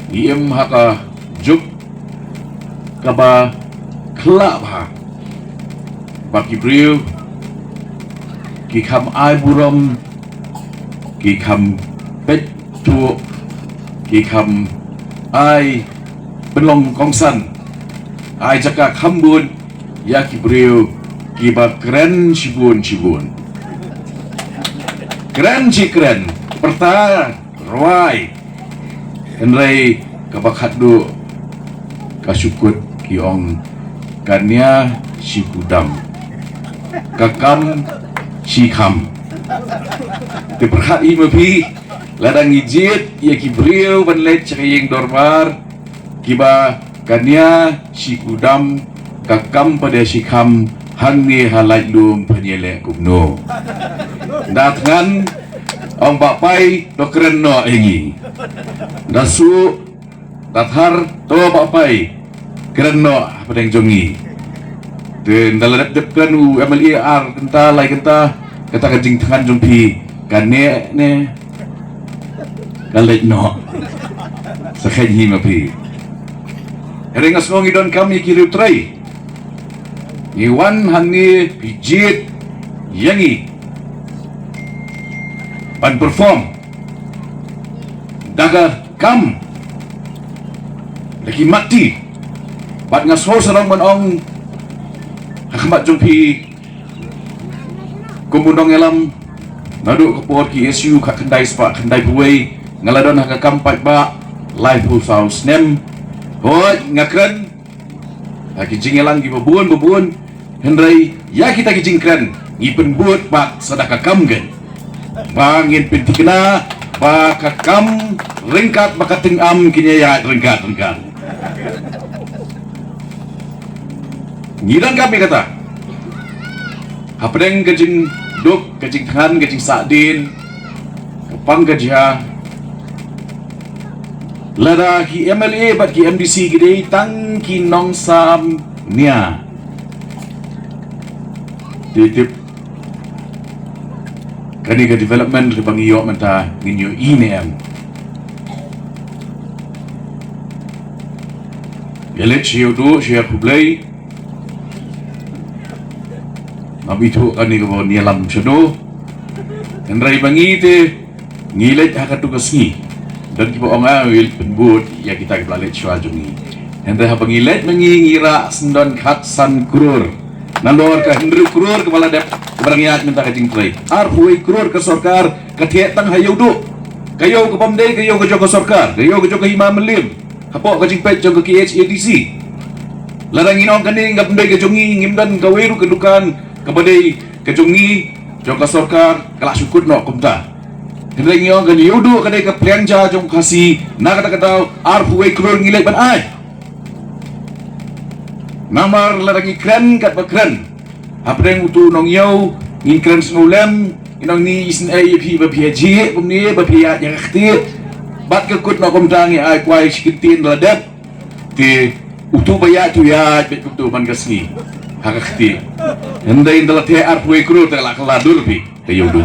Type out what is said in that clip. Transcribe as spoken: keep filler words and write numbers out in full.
Ngi im ha ka juk kaba khla bha ba ki briew ki kham ai burom, ki kham peit tuh, ki kham ai pynlong kongsan, ai jaka kham bun ïa ki briew kiba kren shibun shibun. Kren shi kren, pyrta rwai. Hynrei kaba khatduh ka shu kut ki ong, ka nia shi kudam, ka kam shi kham. Te pyrkhat hi ma phi, lada ngi jied ïa ki briew ban leit sha ka ïing dorbar, kiba ka nia shi kudam, ka kam pat de shi kham, hangne ha Laitlum phin ïaleh kumno? Da thngan, ong Bah Pai, to kren noh ïa ngi. Da suk, da thar, to Bah Pai, kren noh hapdeng jong ngi. Te ynda la dep dep kren u M L A ar kynta lai kynta, kata ka jingthngan jong phi ka neh ne ka leit noh. Sa khein hi ma phi. Hynrei nga sngew ngi donkam ïa ki riewtrei. Ngi wan hangne phi jied ïa ngi ban perform da ka kam, da ki mat ti. Bad nga sngew sarong ban ong ha khmat jong phi kum u nongïalam naduh ka por ki S U khatkhyndai spah khyndaiphew wei, nga la don ha ka kam paidbah laiphew saw snem. Hooid, nga kren ha ki jingïalang kiba bun ba bun, hynrei ïa kita ki jingkren ngi pynbud pat sa da ka kam kein, ba ngin pynthikna ba ka kam ryngkat bad ka tyngam kin ïaid ryngkat ryngkat. Ngi donkam ïa kata. Hapdeng ka jingduk, ka jingthngan, ka jingsahdien, ka pang ka jia, lada ki M L A bad ki M D C ki dei tang ki nongsam nia, te tip kane ka development kaba ngi ïoh mynta ngin ïohi ne em. Ïa leit sha ïew duh sha ïew khublei. Ngam ithuh kane kaba ngi ïalam shaduh. Hynrei ba ngi te ngi leit ha katu ka sngi. Don kiba ong, ah, ngi pynbud ïa kita kiba la leit shuwa jong ngi. Hynrei haba ngi leit ma ngi, ngi rah shen don khatsan klur. Nalor ka hynriew klur kaba la dep, kaba dang ïaid mynta ka jingtrei. Arphew wei klur ka sorkar ka theh tang ha ïew duh. Ka ïew kabym dei ka ïew ka jong ka sorkar, ka ïew ka jong ka Hima Mylliem. Hapoh ka jingpeit jong ka K H A D C. Lada ngin ong kane kam dei ka jong ngi, ngim don kawei ruh ka dukan kaba dei ka jong ngi, jong ka sorkar, ka la shu kut noh kumta. Hynrei ngi ong kane ïew duh ka dei ka pliang ja jong u Khasi, na kata ka daw arphew wei klur ngi leit ban ai. Namar lada ngi kren katba kren hapdeng utu u nongïew, ngin kren sngewlem, ngin ong, ngi isynei ïa phi ba phi ïa jied kumne, ba phi ïa ïa ka kti. Bad ka kut noh kumta, ngi ai kwai shi kyntien la dep. Te utu ba ïaid, utu ïaid beit kumtu man ka sngi ha ka kti. Hynrei ynda la theh arphew wei klur te la kylla dur phi, te ïew duh.